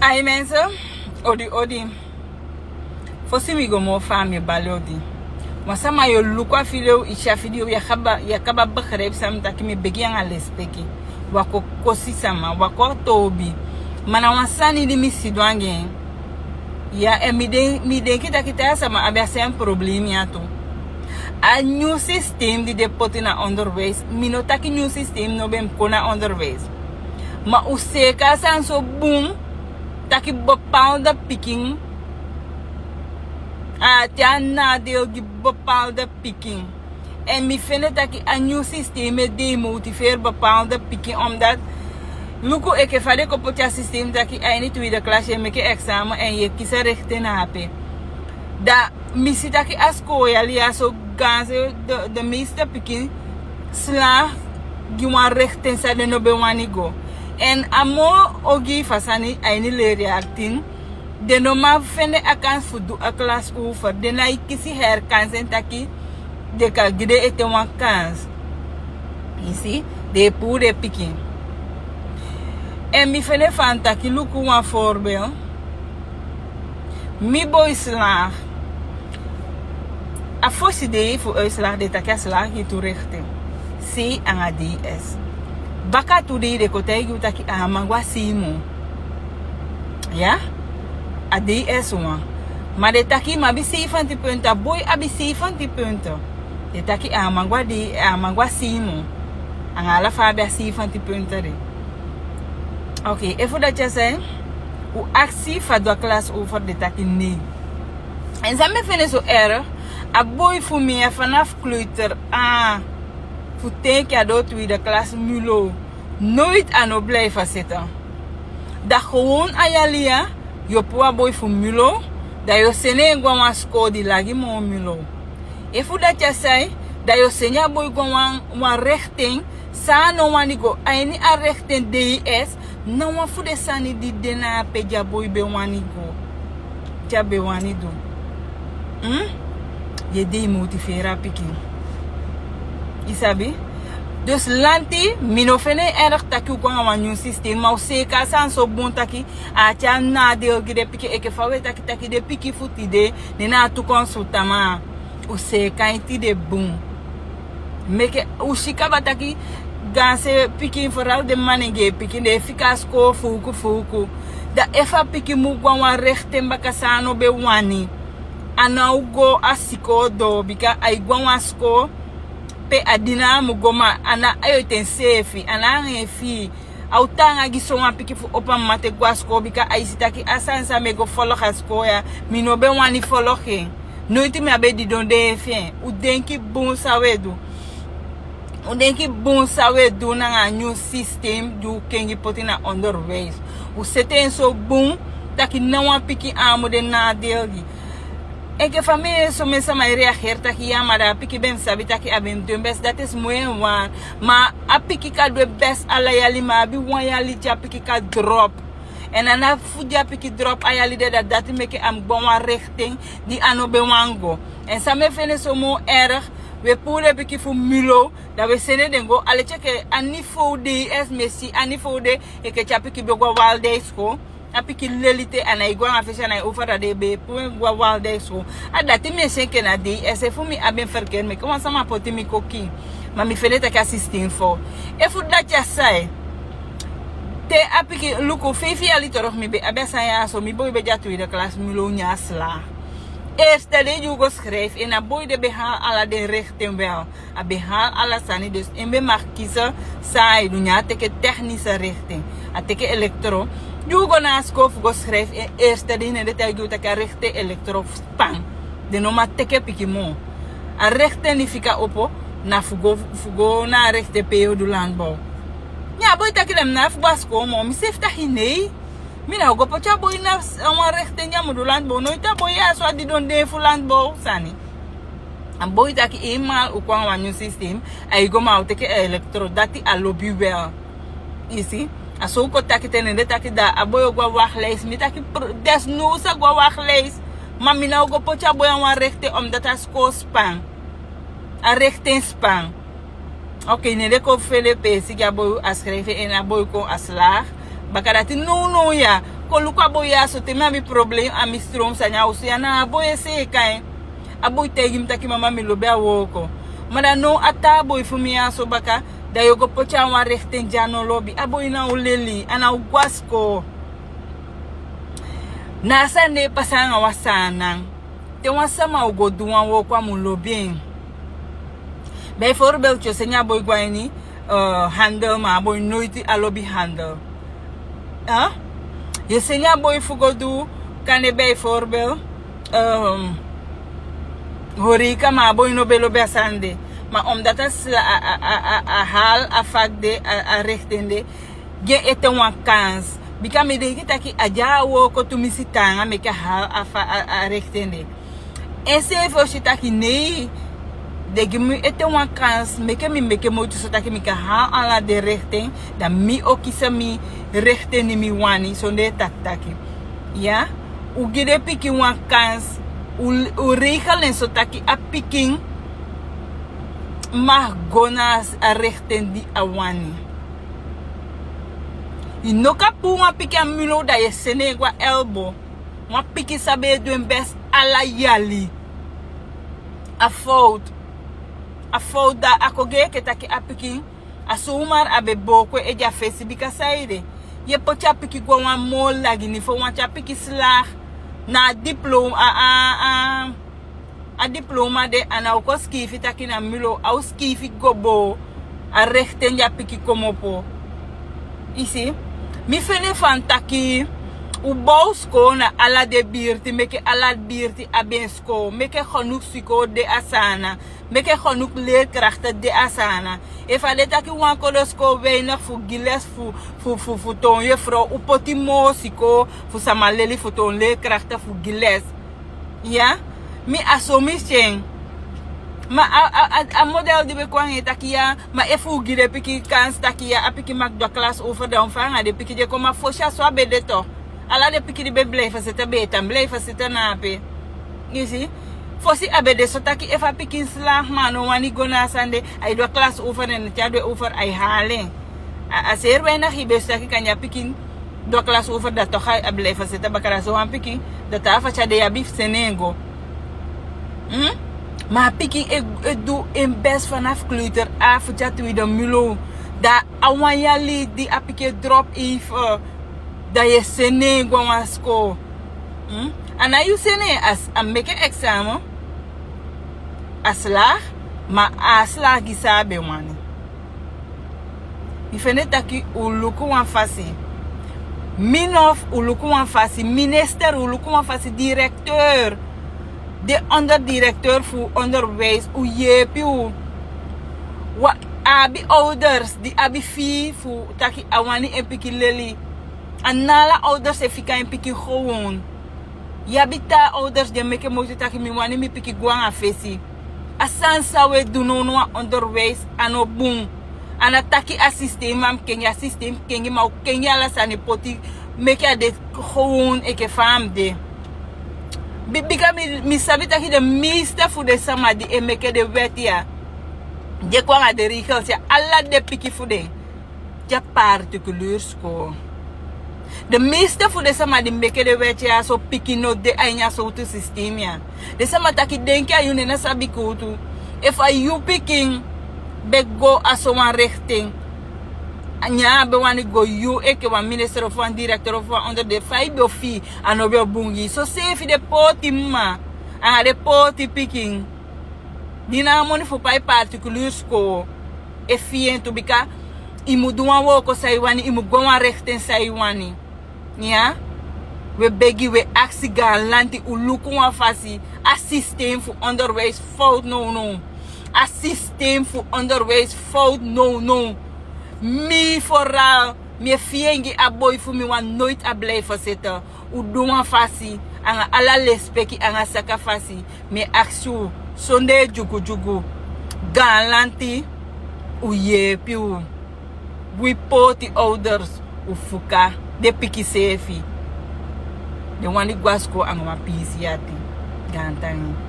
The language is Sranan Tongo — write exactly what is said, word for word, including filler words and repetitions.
Ai mensen, odi odi. Fosi mi go moo faa mi e bali odi. Wan sama yu o luku a video, i si a video, yu á kaba, yu á kaba begrijp san mi taki, mi e begi anga lespeki. Wi á kon kosi sama, wi á kon toobi. Ma na wan sani di mi sidon anga en. Ya, èn mi den, mi denki taki te a sama abi a srefi problema ya tu. A nyun sistem di den poti na onderwijs, mi no taki nyun sistem no ben kon na onderwijs. Ma un seeka a sani so bun, taki bepaalde pikin, a, te a nadeel gi bepaalde pikin. Èn mi fende taki a nyun sistem e demotiveri bepaalde pikin, omdat, luku enke fa den kon poti a sistem taki a ini tweede klas yu e meki examen èn yu e kisi a rechten na ape. Dan mi si taki a skoolyali ya so gaanse, de, de meeste pikin slaag gi wan rechten san den no ben wani go. Èn a moo ogii fu a sani a ini leryari tin, den no man fende a kans fu du a klas over. Den nái kisi herkansen taki den kan gi den ete wan kans. I si, den e puu den pikin. Èn mi fende fa mi taki, luku wan voorbeeld. Mi boi slaag. A fosi dei fu uitslag den taki a slaag gi tu rechten. C anga D S. Baka tu dei den kon taigi u taki a á man go a C moo. Ya? A D S wan. Ma den taki i mu abi seifenti punten, a boi abi seifenti punten. Den taki a á man go a D, a á man go a C moo. Anga ala fa a abi a seifenti punten de. Oké, efu dati a sai, u aksi fu a du a klas over, den taki nee. Èn san mi e fende so erg, a boi fu mi ya vanaf kleuter A fu te enke a doo tweede klas mulo. Noiti a no blijf a zitten. Dan gewoon a yali ya, yu o puu a boi fu mulo, dan yu o seni en go a wan sikoo di lagi moo mulo. Efu dati a sai, dan yu o seni a boi go a wan, wan rechten, san a no wani go. A ini a rechten D S, ná wan fu den sani di de na ape di a boi ben wani go. Di a ben wani du. Hmm? Yu e demotiveri a pikin. I sabi? Dus lanti, mi no fende en erg taki u kon anga wan nyun sistem, ma u seeka a sani so bun taki, a tyari nadeel gi den pikin, enke fa u e taki taki den pikin fu tide, ne na a toekomst fu tamaa. U seeka en tide bun. Meke u si kaba taki gaanse pikin, vooral den manengee pikin, den e fika a sikoo fuuku fuuku. Dan efu a pikin mu go a wan rechten baka san a no ben wani, a ná o go a sikoo doo, bika ai go a wan sikoo pe a dina a mu go, ma a ná a yu ten seefi, a ná anga en fii. A o taanga gi sowan pikin fu opo a mama te go a sikoo, bika ai si taki a sani san mi e go folg a sikoo ya, mi no ben wani folg en. Noiti mi á be didon de fi en. U denki bun san u e du. U denki bun san u e du nanga a nyun sistem di u kengi poti na onderwijs. U seti en so bun taki ná wan pikin a á mu de nadeel gi. Enke fa mi e, somen sama e reageri taki ya, ma dan a pikin ben sabi taki a ben du en best, dati is mooi en waar. Ma a pikin kan du en best ala yali, ma a abi wan yali di a pikin kan drop. Èn a ná fu di a pikin drop a yali de, dati meke a mu go a wan rechten di a no ben wani go. Èn san mi e fende so moo erg, u e puu den pikin fu mulo, dan u e seni den go, a leti enke a niveau D S mi e si, a niveau de, enke te a pikin ben go a Waldijksschool, a pikin leli te, a nái go anga fesi, a nái over, dan den ben e puu en go a Waldijksschool. A dati mi e si enke na D S, efu mi abi en verkeerd, meke wan sama poti mi kon kiin. Ma mi fende taki a sistem fu. Efu dati a sai, te a pikin, luku, feifi yali terug mi ben abi a sani ya so, mi boi ben de a tweede klas mulo, nyan a slaag. Eerste dei di u go schrijf en, a boi de ben haal ala den rechten wel. A ben haal ala sani, dus en ben mag kisi san ai du, nyan a teke technische rechten. A teke elektro. Di u go na a sikoo fu go schrijf en, eerste dei ne den taigi u taki a rechten elektro span. Den no man teke pikin moo. A rechten di fika opo, na fu go, fu go na a rechten pe yu o du landbouw. Nyan a boi taki dan mi ná abi fu go a sikoo moo, mi seefi taki nee. Mi ná o go poti a boi na s-, a wan rechten di a mu du landbouw. Noiti a boi ya so a didon de fu landbouw sani. A boi taki eenmaal u kon anga wan nyun sistem, ai go, ma a o teke elektro, dati a lobi wel. I si, a so u kon taki te, ne den taki dan a boi o go a wachtlijst. Mi taki pr-, desnoods a go a wachtlijst. Ma mi ná o go poti a boi a wan rechten, omdat a sikoo span. A rechten span. Oké, ne den kon fende peesi gi a boi, a schrijf en, a boi kon, a slaag. Baka dati nownow ya, Kon luku a boi ya so, te mi abi problem a mi strom sani a osu ya, na a boi e seeka en. A boi taigi mi taki mama, mi lobi a wooko. Ma da now a taa boi fu mi ya so baka, da yu o go poti a wan rekten di a no lobi. A boi ná o leli, a ná o go a sikoo. Na a sani de e pasa anga wan Saanan. Te wan sama o go du wan wooko, a mu lobi en. Bijvoorbeeld yu o seni a boi go a ini, eh, handel, ma a boi noiti a lobi handel. Eh? Yu o seni a boi fu go du, kande bijvoorbeeld, ehm, horeca, ma a boi no be lobi a sani de. Ma omdat a sla-, a, a, a, a, a hal a fak de, a, a rekten de, gi en ete wan kans. Bika mi denki taki a de a wooko tumisi taanga meke a hal a fa-, a, a rekten de. Enseefi o si taki nei, den gi mi ete wan kans, meke mi meke moiti so taki mi kan hal ala den rekten, da mi o kisi mi rekten di mi wani, sondee taki taki. Ya, u gi den pikin wan kans, u, u regel en so taki a pikin mag go na a rekten di a wani. Yu no kan puu wan pikin a mulo da yu e seni en go a elbo. Wan pikin san be e du en best ala yali. A fout. A fout, da a kon gi enke taki a pikin, a sumar a be booko en ede a fesi, bika saide? Yu e poti a pikin go a wan moo lagi niveau, want a pikin slaag na a diploma, a, a, a, a diploma de, a ná o kon sikiifi taki na mulo, a o sikiifi go boo, a rekten di a pikin komopo. I si, mi fende fan taki u bow sikoo na ala den birti, meke ala birti abi en sikoo, meke genoeg sikoo de a Saanan, meke genoeg leerkrachten de a Saanan. Efu a de taki wan kodo sikoo weinig fu gi les fu, fu, fu, fu toon yefrow, u poti moo sikoo fu sama leli, fu toon leerkrachten fu gi les. Ya, mi a so mi si en. Ma a, a, a, a model di be kon anga en taki ya, ma efu u gi den pikin kans taki ya, a pikin mag du a klas over, dan fa anga den pikin di e kon, ma fosi a so a be de toch. Ala den pikin di be blijven zitten be e tan blijven zitten na ape. I si? Fosi a be de so taki efu a pikin slaag ma a no wani go na a sani de, ai du a klas over, en te a du en over ai hali en. A, a zeer weinig yu be si taki kande a pikin du a klas over, da toch a blijven zitten baka, da so wan pikin, da te a fasi a de yu abi fu seni en go. Hmm? Ma a pikin e, e du en best vanaf kleuter A fu te a tweede mulo. Da a wan yali di a pikin e drop even, da yu e seni en go a wan sikoo. Hmm? A ná yu seni en, a, a meke examen, a slaag, ma a á slaag gi san a be wani. Mi fende taki u luku wan fasi. Mi no fu u luku wan fasi. Minister, u luku wan fasi. Directeur, den onderdirecteur fu onderwijs, u yeepi u. Wan, a abi ouders di abi fii fu taki a wani en pikin leli. A ná ala ouders e fika en pikin gewoon. Yu abi taa ouders di e meke moiti taki mi wani mi pikin go anga fesi. A sani san u e du nownow a onderwijs, a no bun. A ná taki a systeem a mu kengi, a systeem kengi, ma u kengi ala sani poti meke a de gewoon enke fa a mu de. Bi-, bika mi, mi sabi taki den meeste fu den sama di e meke den wet ya, di e kon anga den regels ya, ala den pikin fu den de a particulier school. Den meeste fu den sama di meke den wet ya, so pikin no de a ini a sowtu systeem ya. Den sama taki denki a yu no e sabi kuutu. Efu a yu pikin be go a so wan richting, nyan a be wani go, yu enke wan minister of wan directeur of wan onderdeel, fa yu be o fii, a no be o bun gi yu. Soseefi den pooti mma anga den pooti pikin di no abi moni fu pai particulier school e fii en tu, bika yu mu du wan wooko san yu wani, yu mu go a wan richting san yu wani. Ya, wi e begi, wi e aksi gaanlanti, u luku wan fasi. A systeem fu onderwijs fout nownow. A systeem fu onderwijs fout nownow. Mi vooral, mi e fii en gi a boi fu mi, want nooit a blijven zitten. U du wan fasi, anga ala lespeki, anga saka fasi. Mi e aksi u, sondee dyugudyugu, gaanlanti, u yeepi u. Wi pooti ouders, u fuka den pikin seefi. Den wani go a school anga wan piisii ati. Gaantangi.